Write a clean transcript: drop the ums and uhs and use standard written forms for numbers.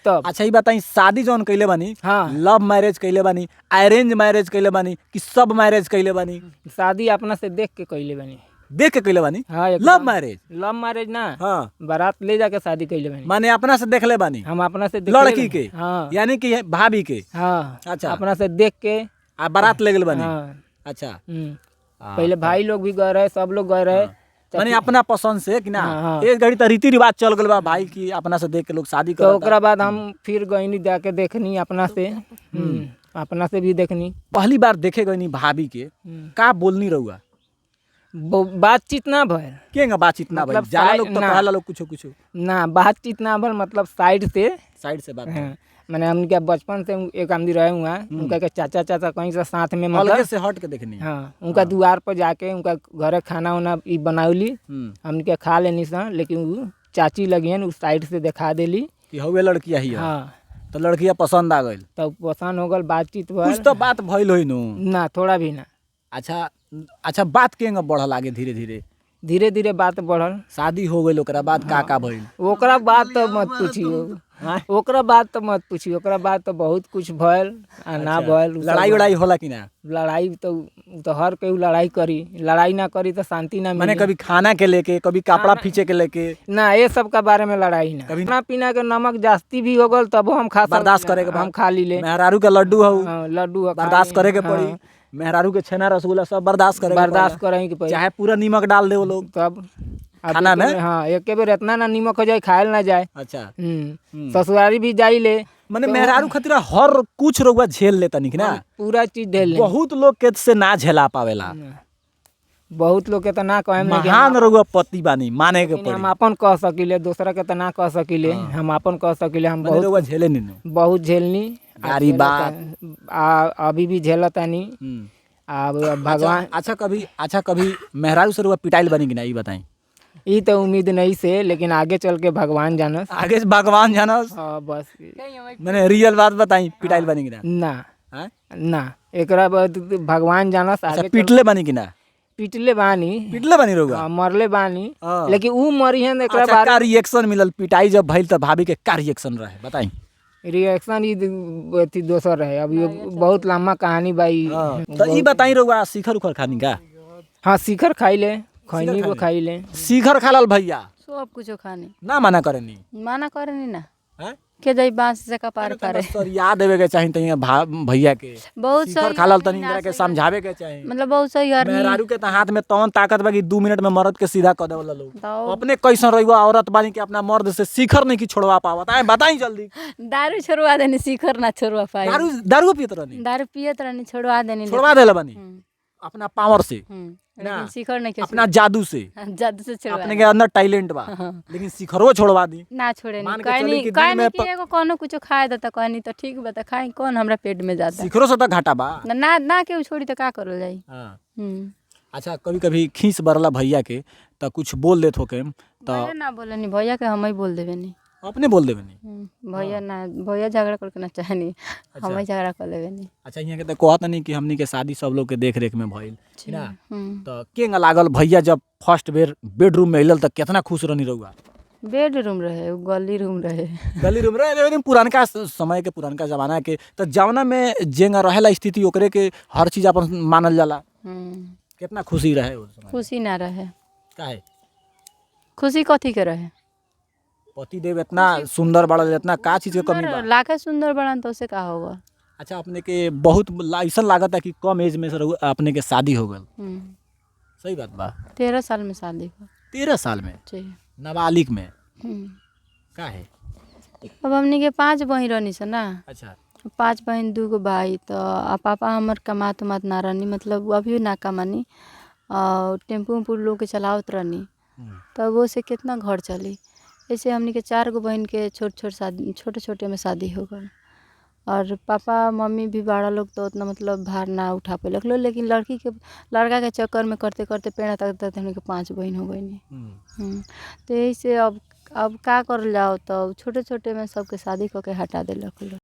तब। अच्छा, ई बताई, शादी जौन कइले बानी, हाँ। लव मैरिज कइले बानी, अरेंज मैरिज कइले बानी कि सब मैरिज कइले बानी? शादी अपना से देख के कइले बानी। देख के कइले बानी? हाँ, एकदम। Love marriage? Love marriage ना। हाँ। बारात ले जाके शादी कइले बानी। माने अपना से देखले बानी? हम अपना से देखले लड़की बानी। के? हाँ। यानी कि भाभी के? हाँ। अच्छा। अपना से देख के। आ बारात ले गेल बानी? हाँ। अच्छा। पहले भाई लोग भी गए रहे, सब लोग गए रहे। माने अपना पसंद से कि ना? हाँ, हाँ। एक घड़ी तो रीति रिवाज चल गल बा भाई कि अपना से देख के लोग शादी तो करता। ओकरा बाद हम फिर गईनी, जाके देखनी अपना से, अपना से भी देखनी। पहली बार देखे गईनी भाभी के, का बोलनी रहुआ? बातचीत ना भइल। केंगा बातचीत ना भाई? मतलब जाला लोग तो ना। कहला लोग कुछो कुछो। ना, बातचीत ना भइल, मतलब साइड से। साइड से बात। हाँ, माने हमके बचपन से एक आदमी रहे हुआ, उनका के चाचा चाचा कहीं से साथ में अलगे मतलब से हट के देखनी। हाँ, उनका दुआर पर जाके उनका घरे खाना उना ई बनावली, हमके खा लेनी सन, लेकिन उ चाची लगियन, उ साइड से देखा देली। कि हउए लड़किया ही है। हाँ। तो लड़किया पसंद आ गइल? तब पसंद हो गल, बातचीत कुछ भइल। तो बात भइल होई नु? ना, थोड़ा भी ना। अच्छा अच्छा, बात केंगा बढ़ल आगे धीरे धीरे? धीरे धीरे बात बढ़ल। शादी हो गइल, ओकरा बाद का का भइल? ओकरा बाद तो मत पूछियो, ओकरा बाद तो मत पूछियो, ओकरा बाद तो बहुत कुछ भइल आ ना भइल, उ सब। लड़ाई उड़ाई होला कि ना? लड़ाई तो उ तो हर केहू लड़ाई करी, लड़ाई ना करी तो शांति ना माने मिली। कभी खाना के लेके, कभी कपड़ा खींचे के लेके? ना, ये सब का बारे में लड़ाई ना। कभी- खाना पीना के नमक जास्ती भी हो गल तबो हम खा बर्दाश्त करे के बा। हम खा ली ले। मेहरारू के लड्डू हऊ। हाँ, लड्डू खा बर्दाश्त ली। करे के पड़ी। हाँ, मेहरारू के छेना रसगुल्ला सब बर्दाश्त करे के बर्दाश्त पड़ेला। करे के पड़ी। चाहे पूरा नीमक डाल दे वो लोग। तब अब खाना एके में? हाँ, एके बेर इतना ना नीमक हो जाए, खायल ना जाए। अच्छा। ससुरारी भी जाई ले। माने मेहरारू खातिर हर कुछ रउआ झेल लेता निक ना? पूरा चीज झेल ले। बहुत लोग के से ना झेला पावेला। बहुत लोग के तो ना कहेम, लेकिन महान रउआ पति बानी, माने के लेकिन पड़ी। हम अपन कह सकीले, दूसरा के तो ना कह सकीले। हम अपन कह सकीले, हम माने बहुत रउआ झेले नी नु। बहुत झेलनी आ गारी बात। आ अभी भी झेलतानी। अब भगवान। अच्छा कभी, अच्छा कभी मेहरारू से रउआ पिटाइल बनी कि ना, ई बताई? ई तो उम्मीद नहीं से, लेकिन आगे चल के भगवान जानस। आगे से भगवान जानस। हाँ, बस। मैंने रियल बात बताई, पिटाइल बनी कि ना? ना। हाँ? ना, एकरा बाद भगवान जानस। अच्छा। आगे चल- पिटले बनी कि ना? पिटले बानी। पिटले बनी रउआ? हाँ, मरले बानी। हाँ। लेकिन ऊ मरी हन एकरा अच्छा, बारे का रिएक्शन मिलल पिटाई जब भइल त भाभी के का रिएक्शन रहे, बताई? रिएक्शन ई अथी दोसर रहे। अब ये बहुत लंबा कहानी बाई। तो ई बताई, रउआ शिखर उखर खानी का? हाँ, शिखर खाई ले, खैनी को खाई ले। शिखर खा लल भैया? सब कुछो खानी। ना मना करेनी? माना करेनी ना। हैं? के जाई बांस से कपार पारे। सरिया देवे के चाही तनी भैया के। बहुत शिखर सही खा लल आदमी तनी ना इंदिरा के सही समझावे के चाही। मतलब बहुत सही आदमी। मेहरारू के त हाथ में तवन ताकत बा कि 2 मिनट में मर्द के सीधा क देवला लोग। तो अपने कैसन रहुआ औरत बानी कि अपना मर्द से शिखर नहीं की छोड़वा पावत आए, बताई जल्दी? दारू छोड़वा देनी, शिखर ना छोड़वा पाई। दारू, दारू पियत रहनी? दारू पियत रहनी, छोड़वा देनी। छोड़वा देले बानी? हम्म, अपना पावर से? हम्म, ना। लेकिन शिखर नहीं के अपना जादू से? जादू से छोड़वा। अपने के अंदर टैलेंट बा, लेकिन शिखरो छोड़वा दी? ना छोड़े। मान नहीं के चली कहनी कि दिन कहनी में कि एगो कोनो कुछो खाए द त कहनी त ठीक बा, त खाई कौन, हमरा पेट में जाता। शिखरो से त घाटा बा। ना ना, ना केहू छोड़ी त का करल जाई? हाँ। हम्म। अच्छा, कभी कभी खींच बरला भैया के त कुछ बोल देत होके त? भैया ना बोलनी, भैया के हम ही बोल देबे नी। अपने बोल देबे नी? भैया ना, भैया झगड़ा करके ना चाहनी, हम ही झगड़ा कर लेबे नी। अच्छा, यहाँ के त कहत नहीं कि हमनी के शादी सब लोग के देख रेख में भइल कि ना? हम्म। त केंगा लागल भैया जब फर्स्ट बेर बेडरूम में अइलल त केतना खुश रहनी रहुआ? बेडरूम रहे, उ गली रूम रहे। गली रूम रहे, लेकिन पुरानका समय के, पुरानका जमाना के त जमाना में जेंगा रहेला स्थिति, ओकरे के हर चीज अपन मानल जाला। कितना खुशी रहे उस समय? खुशी ना रहे। काहे? खुशी कथी के रहे? पति देव इतना सुंदर बड़ा, इतना का चीज के कमी बा? लाखे सुंदर बड़न तो उसे का होगा? अच्छा, अपने के बहुत ऐसन लागत है कि कम एज में से अपने के शादी हो गल। सही बात बा? 13 साल में शादी हो। 13 साल में? जी। नाबालिग में? हम्म। काहे? अब हमनी के पाँच बहिन रहनी सन ना। अच्छा। पाँच बहिन, दू गो भाई, तो आ पापा हमर कमात उमात ना रहनी, मतलब अभियो ना कमानी और टेम्पू उम्पू लोग के चलावत रहनी। तब वो से कितना घर चली? ऐसे हमनी के चार गो बहिन के छोट छोट शादी, छोटे छोटे में शादी हो गल और पापा मम्मी भी बड़ा लोग तो उतना मतलब भार ना उठा पैलक लोग, लेकिन लड़की के लड़का के चक्कर में करते करते पेड़ा तक तक हमनी के पाँच बहिन हो गईनी। तो यही से अब का करल जाओ? तो छोटे छोटे में सबके शादी कऽ के हटा देलक लोग।